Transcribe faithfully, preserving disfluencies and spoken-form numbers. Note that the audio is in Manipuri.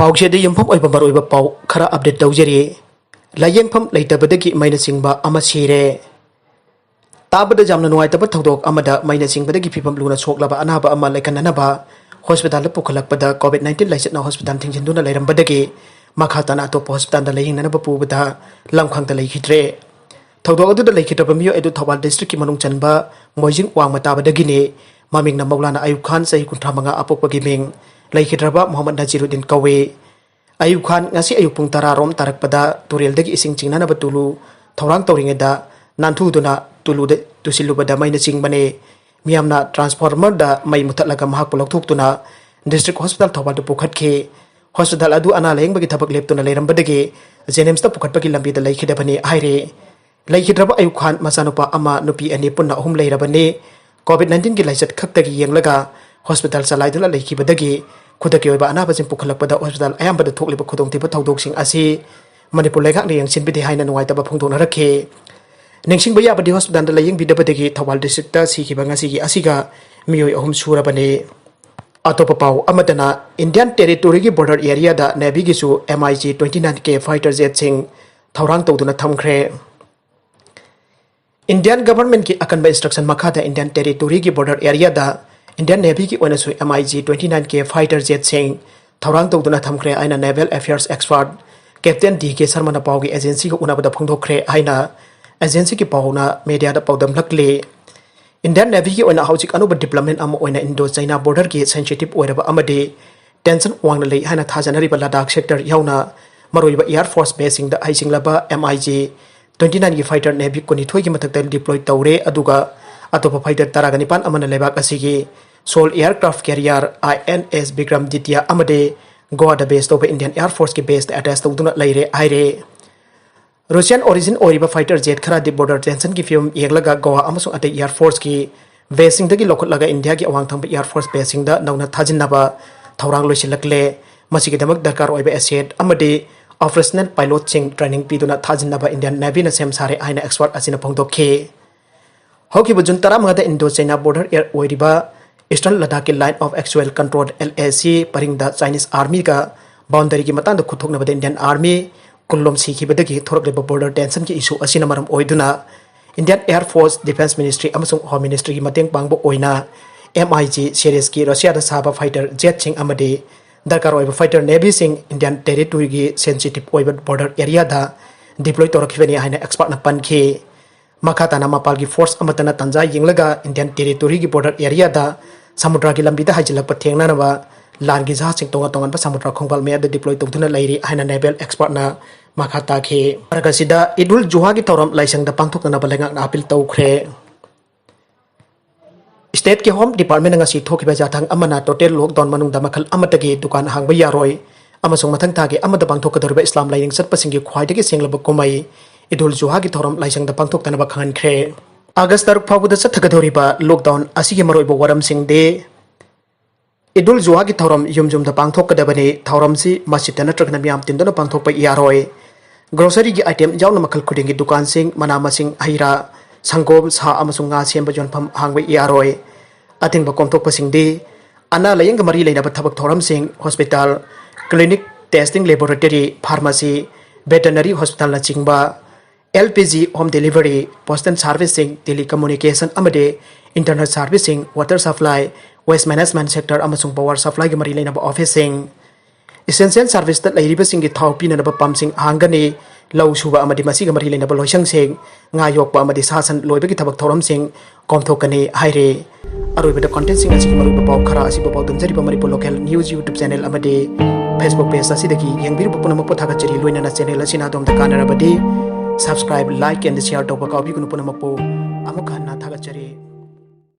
ꯄꯥꯎꯆꯦꯗ ꯌꯨꯝꯐꯝ ꯑꯣꯏꯕ ꯃꯔꯨꯑꯣꯏꯕ ꯄꯥꯎ ꯈꯔ update ꯇꯧꯖꯔꯤ꯫ ꯂꯥꯌꯦꯡꯐꯝ ꯂꯩꯇꯕꯗꯒꯤ ꯃꯩꯅ ꯆꯤꯡꯕ ꯑꯃ ꯁꯤꯔꯦ꯫ ꯇꯥꯕꯗ ꯌꯥꯝꯅ ꯅꯨꯡꯉꯥꯏꯇꯕ ꯊꯧꯗꯣꯛ ꯑꯃꯗ ꯃꯩꯅ ꯆꯤꯡꯕꯗꯒꯤ ꯐꯤꯕꯝ ꯂꯨꯅ ꯁꯣꯛꯂꯕ ꯑꯅꯥꯕ ꯑꯃ ꯂꯥꯏꯀꯠꯅꯅꯕ ꯍꯣꯁꯄꯤꯇꯥꯜꯗ ꯄꯨꯈꯠꯂꯛꯄꯗ COVID nineteen ꯂꯥꯏꯆꯠꯅ ꯍꯣꯁꯄꯤꯇꯥꯜ ꯊꯤꯡꯖꯤꯟꯗꯨꯅ ꯂꯩꯔꯝꯕꯗꯒꯤ ꯃꯈꯥ ꯇꯥꯅ ꯑꯇꯣꯞꯄ ꯍꯣꯁꯄꯤꯇꯥꯜꯗ ꯂꯥꯌꯦꯡꯅꯅꯕ ꯄꯨꯕꯗ ꯂꯝꯈꯥꯡꯗ ꯂꯩꯈꯤꯗ꯭ꯔꯦ꯫ ꯊꯧꯗꯣꯛ ꯑꯗꯨꯗ ꯂꯩꯈꯤꯗ꯭ꯔꯕ ꯃꯤꯑꯣꯏ ꯑꯗꯨ ꯊꯧꯕꯥꯜ district ꯀꯤ ꯃꯅꯨꯡ ꯆꯟꯕ ꯃꯣꯏꯖꯤꯡ ꯋꯥꯡꯃ ꯇꯥꯕꯗꯒꯤꯅꯤ꯫ ꯃꯃꯤꯡꯅ ꯃꯧꯂꯥꯅꯥ ꯑꯌꯨꯕ ꯈꯥꯟ, ꯆꯍꯤ ꯀꯨꯟꯊ꯭ꯔꯥ ꯃꯉꯥ, ꯑꯄꯣꯛꯄꯒꯤ ꯃꯤꯡ꯫ ꯂꯩꯈꯤꯗ꯭ꯔꯕ ꯃꯣꯍꯝꯃꯗ ꯅꯖꯤꯔꯨꯗꯤꯟ ꯀꯧꯏ꯫ ꯑꯌꯨꯕ ꯈꯥꯟ ꯉꯁꯤ ꯑꯌꯨꯛ ꯄꯨꯡ ꯇꯔꯥ ꯔꯣꯝ ꯇꯥꯔꯛꯄꯗ ꯇꯨꯔꯦꯜꯗꯒꯤ ꯏꯁꯤꯡ ꯆꯤꯡꯅꯅꯕ ꯇꯨꯂꯨ ꯊꯧꯔꯥꯡ ꯇꯧꯔꯤꯉꯩꯗ ꯅꯥꯟꯊꯨꯗꯨꯅ ꯇꯨꯂꯨꯗ ꯇꯨꯁꯤꯜꯂꯨꯕꯗ ꯃꯩꯅ ꯆꯤꯡꯕꯅꯤ꯫ ꯃꯤꯌꯥꯝꯅ transformer ꯗ ꯃꯩ ꯃꯨꯊꯠꯂꯒ ꯃꯍꯥꯛꯄꯨ ꯂꯧꯊꯣꯛꯇꯨꯅ district hospital ꯊꯧꯕꯥꯜꯗ ꯄꯨꯈꯠꯈꯤ꯫ Hospital ꯑꯗꯨ ꯑꯅꯥ ꯂꯥꯌꯦꯡꯕꯒꯤ ꯊꯕꯛ ꯂꯦꯞꯇꯨꯅ ꯂꯩꯔꯝꯕꯗꯒꯤ JNIMS ꯇ ꯄꯨꯈꯠꯄꯒꯤ ꯂꯝꯕꯤꯗ ꯂꯩꯈꯤꯗꯕꯅꯤ ꯍꯥꯏꯔꯤ꯫ ꯂꯩꯈꯤꯗ꯭ꯔꯕ ꯑꯌꯨꯕ ꯈꯥꯟ ꯃꯆꯥꯅꯨꯄꯥ ꯑꯃ, ꯅꯨꯄꯤ ꯑꯅꯤ ꯄꯨꯟꯅ ꯑꯍꯨꯝ ꯂꯩꯔꯕꯅꯤ꯫ COVID nineteen ꯒꯤ ꯂꯥꯏꯆꯠ ꯈꯛꯇꯒꯤ ꯌꯦꯡꯂꯒ hospital ꯆꯂꯥꯏꯗꯨꯅ ꯂꯩꯈꯤꯕꯗꯒꯤ ꯈꯨꯗꯛꯀꯤ ꯑꯣꯏꯕ ꯑꯅꯥꯕꯁꯤꯡ ꯄꯨꯈꯠꯂꯛꯄꯗ hospital ꯑꯌꯥꯝꯕꯗ ꯊꯣꯛꯂꯤꯕ ꯈꯨꯗꯣꯡꯊꯤꯕ ꯊꯧꯗꯣꯛꯁꯤꯡ ꯑꯁꯤ ꯃꯅꯤꯄꯨꯔ ꯂꯩꯉꯥꯛꯅ ꯌꯦꯡꯁꯤꯟꯕꯤꯗꯦ ꯍꯥꯏꯅ ꯅꯨꯡꯉꯥꯏꯇꯕ ꯐꯣꯡꯗꯣꯛꯅꯔꯛꯈꯤ꯫ ꯅꯤꯡꯁꯤꯡꯕ ꯌꯥꯕꯗꯤ, hospital ꯗ ꯂꯥꯌꯦꯡꯕꯤꯗꯕꯗꯒꯤ ꯊꯧꯕꯥꯜ district ꯇ ꯁꯤꯈꯤꯕ ꯉꯁꯤꯒꯤ ꯑꯁꯤꯒ ꯃꯤꯑꯣꯏ ꯑꯍꯨꯝ ꯁꯨꯔꯕꯅꯤ꯫ ꯑꯇꯣꯞꯄ ꯄꯥꯎ ꯑꯃꯗꯅ, Indian territory ꯒꯤ border area ꯗ Navy ꯒꯤꯁꯨ MiG twenty nine K fighter jet ꯁꯤꯡ ꯊꯧꯔꯥꯡ ꯇꯧꯗꯨꯅ ꯊꯝꯈ꯭ꯔꯦ꯫ Indian government ꯀꯤ ꯑꯀꯟꯕ instruction ꯃꯈꯥꯗ Indian territory ꯒꯤ border area ꯗ Indian Navy ꯒꯤ ꯑꯣꯏꯅꯁꯨ MiG twenty nine K fighter jet ꯁꯤꯡ ꯊꯧꯔꯥꯡ ꯇꯧꯗꯨꯅ ꯊꯝꯈ꯭ꯔꯦ ꯍꯥꯏꯅ Naval Affairs expert Captain D K Sharma ꯅ ꯄꯥꯎꯒꯤ agency ꯒ ꯎꯅꯕꯗ ꯐꯣꯡꯗꯣꯛꯈ꯭ꯔꯦ ꯍꯥꯏꯅ agency ꯒꯤ ꯄꯥꯎꯅ media ꯗ ꯄꯥꯎꯗꯝꯂꯛꯂꯤ꯫ Indian Navy ꯒꯤ ꯑꯣꯏꯅ ꯍꯧꯖꯤꯛ ꯑꯅꯧꯕ development ꯑꯃ ꯑꯣꯏꯅ Indo China border ꯒꯤ sensitive ꯑꯣꯏꯔꯕ ꯑꯃꯗꯤ tension ꯋꯥꯡꯅ ꯂꯩ ꯍꯥꯏꯅ ꯊꯥꯖꯅꯔꯤꯕ ꯂꯗꯥꯈ sector ꯌꯥꯎꯅ ꯃꯔꯨꯑꯣꯏꯕ air force base ꯁꯤꯡꯗ ꯍꯩꯁꯤꯡꯂꯕ MiG twenty nine ꯒꯤ fighter Navy ꯀꯨꯟꯅꯤꯊꯣꯏꯒꯤ ꯃꯊꯛꯇ deploy ꯇꯧꯔꯦ, ꯑꯗꯨꯒ ꯑꯇꯣꯞꯄ fighter ꯇꯔꯥꯒ ꯅꯤꯄꯥꯟ ꯑꯃꯅ ꯂꯩꯕꯥꯛ ꯑꯁꯤꯒꯤ Sol aircraft carrier INS Bikram Aditya ꯑꯃꯗꯤ ꯒꯣꯋꯥꯗ base ꯇꯧꯕ Indian Air Force ꯀꯤ base ꯇ attach ꯇꯧꯗꯨꯅ ꯂꯩꯔꯦ ꯍꯥꯏꯔꯦ꯫ Russian origin ꯑꯣꯏꯔꯤꯕ fighter jet ꯈꯔꯗꯤ border tension ꯒꯤ ꯐꯤꯕꯝ ꯌꯦꯡꯂꯒ ꯒꯣꯋꯥ ꯑꯃꯁꯨꯡ ꯑꯇꯩ air force ꯀꯤ base ꯁꯤꯡꯗꯒꯤ ꯂꯧꯈꯠꯂꯒ ꯏꯟꯗꯤꯌꯥꯒꯤ ꯑꯋꯥꯡ ꯊꯪꯕ air force base ꯁꯤꯡꯗ ꯅꯧꯅ ꯊꯥꯖꯤꯟꯅꯕ ꯊꯧꯔꯥꯡ ꯂꯣꯏꯁꯤꯜꯂꯛꯂꯦ꯫ ꯃꯁꯤꯒꯤꯗꯃꯛ ꯗꯔꯀꯥꯔ ꯑꯣꯏꯕ asset ꯑꯃꯗꯤ operational pilot ꯁꯤꯡ training ꯄꯤꯗꯨꯅ ꯊꯥꯖꯤꯟꯅꯕ Indian Navy ꯅ ꯁꯦꯝ ꯁꯥꯔꯦ ꯍꯥꯏꯅ expert ꯑꯁꯤꯅ ꯐꯣꯡꯗꯣꯛꯈꯤ꯫ ꯍꯧꯈꯤꯕ June ꯇꯔꯥꯃꯉꯥꯗ Indo China border ꯑꯣꯏꯔꯤꯕ Eastern Ladakh ꯀꯤ Line of Actual Control, LAC, ꯄꯔꯤꯡꯗ Chinese Army ꯒ Boundaryꯒꯤ ꯃꯇꯥꯡꯗ ꯈꯨꯠꯊꯣꯛꯅꯕꯗ Indian Army ꯀꯨꯟꯂꯣꯝ ꯁꯤꯈꯤꯕꯗꯒꯤ ꯊꯣꯔꯛꯂꯤꯕ border tensionꯒꯤ issue ꯑꯁꯤꯅ ꯃꯔꯝ ꯑꯣꯏꯗꯨꯅ Indian Air Force, Defence Ministry ꯑꯃꯁꯨꯡ Home Ministryꯒꯤ ꯃꯇꯦꯡ ꯄꯥꯡꯕ ꯑꯣꯏꯅ M I G seriesꯀꯤ Russiaꯗ ꯁꯥꯕ fighter jetꯁꯤꯡ ꯑꯃꯗꯤ ꯗꯔꯀꯥꯔ ꯑꯣꯏꯕ fighter navyꯁꯤꯡ Indian territoryꯒꯤ sensitive ꯑꯣꯏꯕ border areaꯗ deploy ꯇꯧꯔꯛꯈꯤꯕꯅꯤ ꯍꯥꯏꯅ expertꯅ ꯄꯟꯈꯤ꯫ ꯃꯈꯥ ꯇꯥꯅ ꯃꯄꯥꯜꯒꯤ force ꯑꯃꯠꯇꯅ ꯇꯥꯟꯖꯥ ꯌꯦꯡꯂꯒ Indian territoryꯒꯤ border areaꯗ ꯁꯃꯨꯗ꯭ꯔꯒꯤ ꯂꯝꯕꯤꯗ ꯍꯥꯏꯖꯤꯜꯂꯛꯄ ꯊꯦꯡꯅꯅꯕ ꯂꯥꯟꯒꯤ ꯖꯍꯥꯖꯁꯤꯡ ꯇꯣꯉꯥꯟ ꯇꯣꯉꯥꯟꯕ ꯁꯃꯨꯗ꯭ꯔ ꯈꯣꯡꯕꯥꯜ ꯃꯌꯥꯗ deploy ꯇꯧꯗꯨꯅ ꯂꯩꯔꯤ ꯍꯥꯏꯅ naval expertꯅ ꯃꯈꯥ ꯇꯥꯈꯤ꯫ ꯃꯔꯛ ꯑꯁꯤꯗ ꯏꯗ ꯎꯜ ꯖꯨꯍꯥꯒꯤ ꯊꯧꯔꯝ ꯂꯥꯏꯁꯪꯗ ꯄꯥꯡꯊꯣꯛꯅꯅꯕ ꯂꯩꯉꯥꯛꯅ appeal ꯇꯧꯈ꯭ꯔꯦ꯫ Stateꯀꯤ Home Departmentꯅ ꯉꯁꯤ ꯊꯣꯛꯈꯤꯕ ꯌꯥꯊꯪ ꯑꯃꯅ total lockdown ꯃꯅꯨꯡꯗ ꯃꯈꯜ ꯑꯃꯠꯇꯒꯤ ꯗꯨꯀꯥꯟ ꯍꯥꯡꯕ ꯌꯥꯔꯣꯏ ꯑꯃꯁꯨꯡ ꯃꯊꯪ ꯊꯥꯒꯤ ꯑꯃꯗ ꯄꯥꯡꯊꯣꯛꯀꯗꯧꯔꯤꯕ ꯏꯁꯂꯥꯝ ꯂꯥꯏꯅꯤꯡ ꯆꯠꯄꯁꯤꯡꯒꯤ ꯈ꯭ꯋꯥꯏꯗꯒꯤ ꯁꯦꯡꯂꯕ ꯀꯨꯝꯍꯩ ꯏꯗ ꯎꯜ ꯖꯨꯍꯥꯒꯤ ꯊꯧꯔꯝ ꯂꯥꯏꯁꯪꯗ ꯄꯥꯡꯊꯣꯛꯇꯅꯕ ꯈꯪꯍꯟꯈ꯭ꯔꯦ꯫ August ꯇꯔꯨꯛ ꯐꯥꯎꯕꯗ ꯆꯠꯊꯒꯗꯧꯔꯤꯕ lockdown ꯑꯁꯤꯒꯤ ꯃꯔꯨꯑꯣꯏꯕ ꯋꯥꯔꯝꯁꯤꯡꯗꯤ: ꯏꯗ ꯎꯜ ꯖꯨꯍꯥꯒꯤ ꯊꯧꯔꯝ ꯌꯨꯝ ꯌꯨꯝꯗ ꯄꯥꯡꯊꯣꯛꯀꯗꯕꯅꯤ꯫ ꯊꯧꯔꯝꯁꯤ ꯃꯁꯖꯤꯗꯇ ꯅꯠꯇ꯭ꯔꯒꯅ ꯃꯤꯌꯥꯝ ꯇꯤꯟꯗꯨꯅ ꯄꯥꯡꯊꯣꯛꯄ ꯌꯥꯔꯣꯏ꯫ Groceryꯒꯤ item ꯌꯥꯎꯅ ꯃꯈꯜ ꯈꯨꯗꯤꯡꯒꯤ ꯗꯨꯀꯥꯟꯁꯤꯡ, ꯃꯅꯥ ꯃꯁꯤꯡ, ꯍꯩ ꯔꯥ, ꯁꯪꯒꯣꯝ, ꯁꯥ ꯑꯃꯁꯨꯡ ꯉꯥ ꯁꯦꯝꯕ ꯌꯣꯟꯐꯝ ꯍꯥꯡꯕ ꯌꯥꯔꯣꯏ꯫ ꯑꯊꯤꯡꯕ ꯀꯣꯝꯊꯣꯛꯄꯁꯤꯡꯗꯤ: ꯑꯅꯥ ꯂꯥꯌꯦꯡꯒ ꯃꯔꯤ ꯂꯩꯅꯕ ꯊꯕꯛ ꯊꯧꯔꯝꯁꯤꯡ, hospital, clinic, testing laboratory, pharmacy, veterinary hospitalꯅꯆꯤꯡꯕ, L P G home delivery, postal serviceꯁꯤꯡ, telecommunication ꯑꯃꯗꯤ internet serviceꯁꯤꯡ, water supply, waste management sector ꯑꯃꯁꯨꯡ power supplyꯒ ꯃꯔꯤ ꯂꯩꯅꯕ officeꯁꯤꯡ꯫ Essential serviceꯇ ꯂꯩꯔꯤꯕꯁꯤꯡꯒꯤ ꯊꯥꯎ ꯄꯤꯅꯅꯕ pumpꯁꯤꯡ ꯍꯥꯡꯒꯅꯤ꯫ ꯂꯧ ꯁꯨꯕ ꯑꯃꯗꯤ ꯃꯁꯤꯒ ꯃꯔꯤ ꯂꯩꯅꯕ ꯂꯣꯏꯁꯪꯁꯤꯡ, ꯉꯥ ꯌꯣꯛꯄ ꯑꯃꯗꯤ ꯁꯥ ꯁꯟ ꯂꯣꯏꯕꯒꯤ ꯊꯕꯛ ꯊꯧꯔꯝꯁꯤꯡ ꯀꯣꯝꯊꯣꯛꯀꯅꯤ ꯍꯥꯏꯔꯤ꯫ ꯑꯔꯣꯏꯕꯗ contentꯁꯤꯡ ꯑꯁꯤꯒꯤ ꯃꯔꯨꯑꯣꯏꯕ ꯄꯥꯎ ꯈꯔ ꯑꯁꯤꯕꯨ ꯄꯥꯎꯗꯝꯖꯔꯤꯕ Manipur Local News YouTube channel ꯑꯃꯗꯤ Facebook page ꯑꯁꯤꯗꯒꯤ ꯌꯦꯡꯕꯤꯔꯤꯕ ꯄꯨꯝꯅꯃꯛꯄꯨ ꯊꯥꯒꯠꯆꯔꯤ꯫ ꯂꯣꯏꯅꯅ channel ꯑꯁꯤꯅ ꯑꯗꯣꯝꯗ ꯀꯥꯟꯅꯔꯕꯗꯤ subscribe, like and share ꯇꯧꯕ ꯀꯥꯎꯕꯤꯒꯅꯨ꯫ ꯄꯨꯝꯅꯃꯛꯄꯨ ꯑꯃꯨꯛ ꯍꯟꯅ ꯊꯥꯒꯠꯆꯔꯤ꯫